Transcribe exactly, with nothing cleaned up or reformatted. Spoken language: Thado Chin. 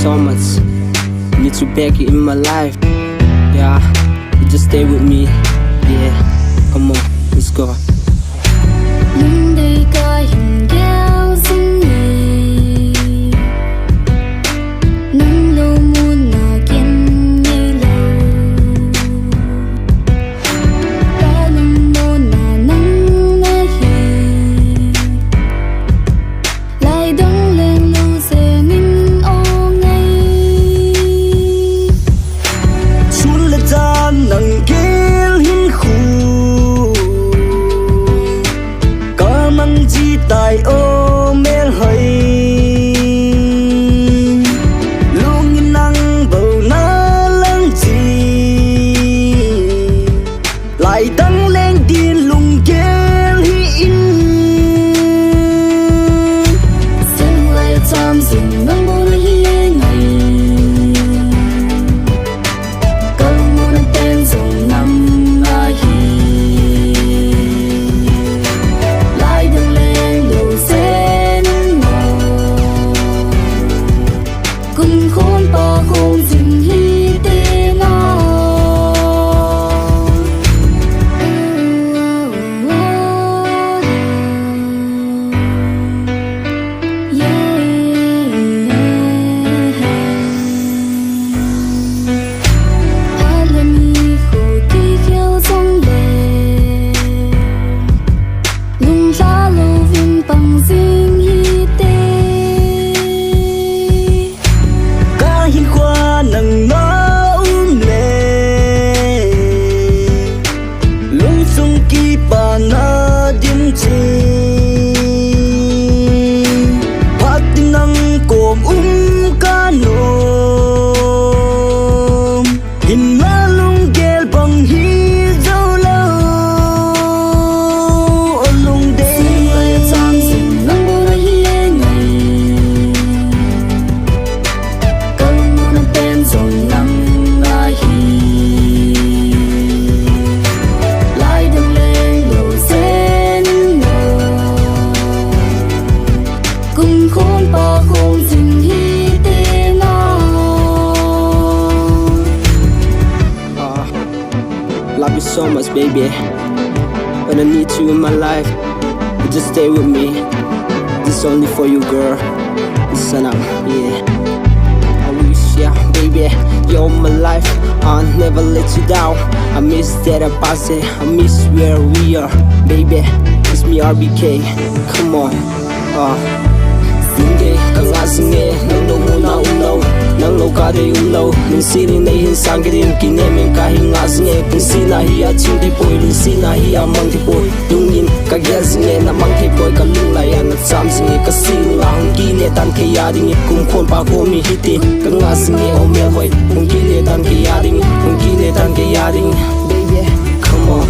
So much. Need you back in my life. Yeah, you just stay with me. Yeah, come on, let's go. Lungdei kahin gel jing e, nang lou muna kin neilou. Kalungmonna nang nahi. Lai dang leng lou jeng in o ngai. Sun le jan nang gel hinkho, kamang ji tai o melhoi. Lungin nang bou na lang ji. Lai dang leng din lunggel hih in. Seng lai cham jing nang bou nahi ngai. Kalungmonna pen jong nang nahi. Lai dang leng lou jeng in o. Kum khon pa khon jing hite na. Phat le nikho kikhel jongle, lungsa louvin pang jing hite. Kahinkhoa nang na um le, lungsung kipana dim cheh. Phat in nang kom um kanom. Hinla lunggel bang hi jou lou, o lungdei. Seng lai cham jing nang bou nahi ngai. Kalungmonna pen jong nang nahi. Lai dang leng lou jeng in o. Kum khon pa khon jing hite na. Ah, love you so much, baby. When I need you in my life, you just stay with me. This only for you, girl. Listen up, yeah. I wish, yeah, baby, you're my life. I'll never let you down. I miss that I pass it. I miss where we are, baby. It's me, R B K. Come on. Ah. Lungdei ka ngah jing e, nang lou muna umlou, nang lou ka dei umlou. Lungset in nei hin sang kit in, kinem in kahin ngah jing e. Lungsetna hi aching thei poi, lungsetna hi amang thei poi. Lungin ka gel jing e, na mang thei poi, ka lunglai a na cham jing e. Ka sing la hung kile tan kei a ding e, kum khon pa khon mi hite. Ka ngah jing e, o melhoi, hung kile tan kei a ding e, hung kile tan kei a ding e. Baby, come on.